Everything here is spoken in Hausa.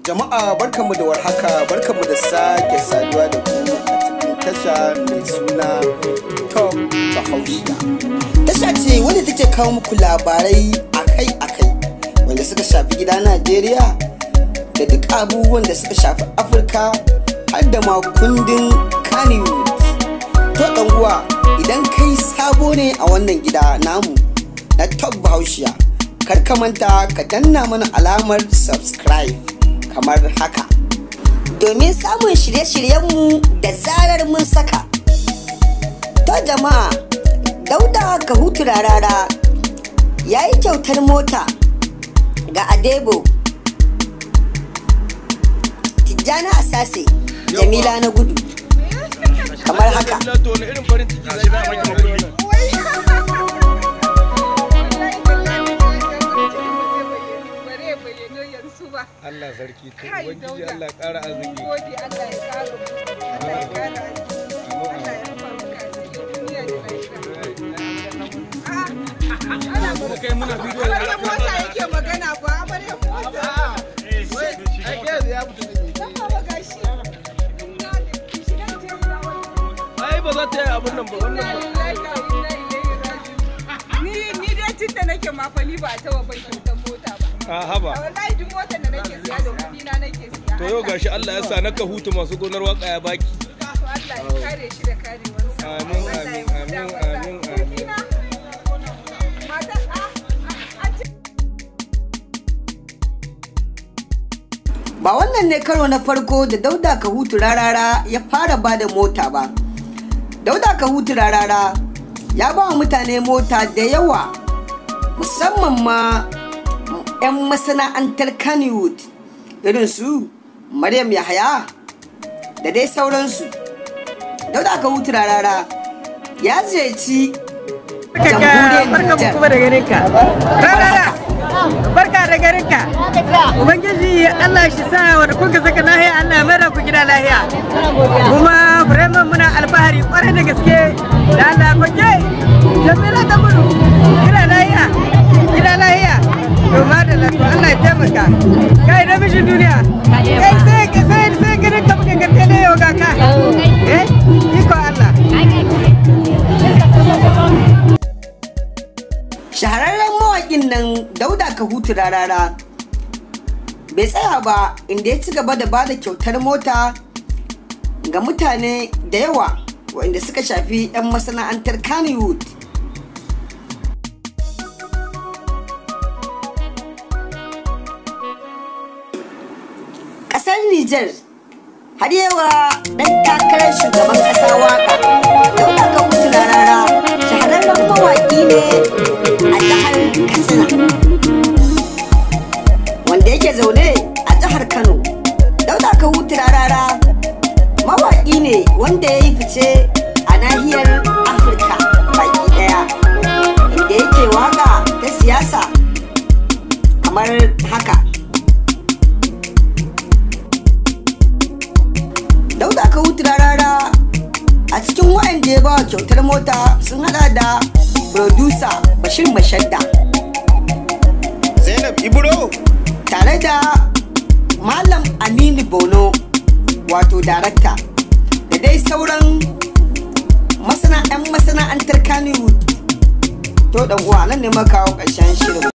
Jama'a barkanmu da warhaka, barkanmu da sake saduwa da ku a cikin tasha mai suna Top Bahaushiya. Tasha ce wanda take kawo muku labarai akai-akai wanda suka shafi gida Najeriya da duk abubuwan da suka shafi Afirka har da ma kundin Kannywood. To ɗan uwa, idan kai sabo ne a wannan gida namu na Top Bahaushiya, kar ka manta ka danna mana alamar subscribe kamar haka domin samun shirye-shiryenmu da zarar mun saka. To jama'a, Dauda Kahutu Rarara ya yi kyautar mota ga Adebo, Tijjani Asase, Jamila na Gudu, kamar haka. Allah sarki, to ubangiji Allah ya ƙara arziki. Gode, Allah ya ƙara, Allah ya ƙara arziki. Allah ya rufa maka asiri duniya da lahira. Ana kai muna bidiyo. Amaryar mota yake magana ba, amaryar mota. Ai kai ya mutu ne. Dan baba gashi. Shiga je gida wani. Ai ba za ta yi abun nan ba wannan Inna ba. lillahi wa inna ilaihi raji'un. Ni dai tun da nake ma fa ni ba a taɓa ban kyautar mota ba. A haba. Wallahi duk motar da nake siya da kuɗi na nake siya. To yau gashi Allah ya sa na ka hutu masu gonar waka ya baki. To Allah ya kare shi da karewansa. Amin, Allah ya amin, buɗa amin, masa. amin, amin. Ina? Mata, a ce Ba wannan ne karo na farko da Dauda Kahutu Rarara ya fara ba da mota ba. Dauda Kahutu Rarara ya ba wa mutane mota da yawa, musamman ma 'yan masana'antar Kannywood irin su Maryam Yahaya da dai sauransu. Dauda Kahutu Rarara ya ziyarci jamhuriyar Barka mu Nijar. kuma da ganinka. Rarara, barka da ganinka. Ubangiji Allah shi sa wanda kuka saka lahiya, Allah ya mara ku gida lahiya. Kuma Bremen muna alfahari kwarai da gaske da Allah ku ke. Jamila ta gudu, gida lahiya, gida lahiya. To madalla, to Allah ya taimaka. Kai na mishin duniya. Kai sai ganin ka muka ga tele yau ga ka. Eh, iko Allah. Shahararren mawaƙin nan Dauda Kahutu Rarara bai tsaya ba inda ya ci gaba da bada kyautar mota ga mutane da yawa waɗanda suka shafi 'yan masana'antar Kannywood. Ƙasar Nijar har yawa ɗan takarar shugaban ƙasa waƙa. Dauda Kahutu Rarara shahararren mawaƙi ne a jihar Katsina, wanda yake zaune a jihar Kano. Dauda Kahutu Rarara mawaƙi ne wanda ya yi fice a nahiyar Afirka baki ɗaya, inda yake waƙa ta siyasa kamar haka. Dauda Kahutu Rarara a cikin waɗanda ya ba wa kyautar mota sun hada da producer Bashir Mashadda Zainab Ibro, tare da Malam Aminu Bono, wato darakta, da dai sauran 'yan masana'antar Kannywood. To dan uwa, nan ne muka kawo ƙarshen shirin.